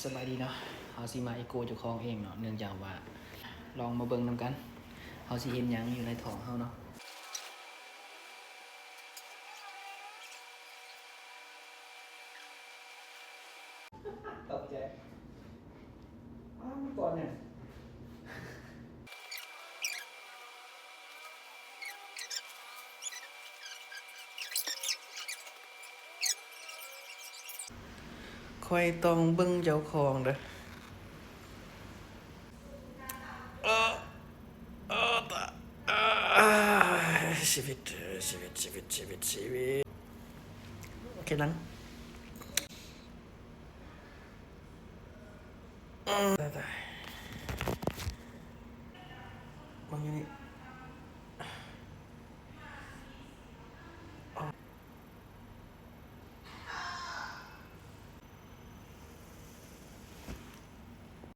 ສະບາຍດີເນາະ, ເຮົາຊິມາເອໂກເຈົ້າຂອງເອງເນາະ, ເນື່ອງຈາກວ່າ ລອງມາເບິ່ງນຳກັນ ເຮົາຊິເຫັນຫຍັງຢູ່ໃນທ້ອງເຮົາເນາະ. ຕົກໃຈ. ອ້າວ ມັນກ່ອນຫຍັງ? ຂ້ອຍຕ້ອງເບິ່ງເຈົ້າຂອງເດີ້. ເອີ ເອີ ຕາ ເອີ ຊີວິດ ຊີວິດ ຊີວິດ ຊີວິດ ຊີວິດ. ໂອເຄ ນັ່ງ. ອືມ ຕາຍ ຕາຍ ເບິ່ງຢູ່ນີ້.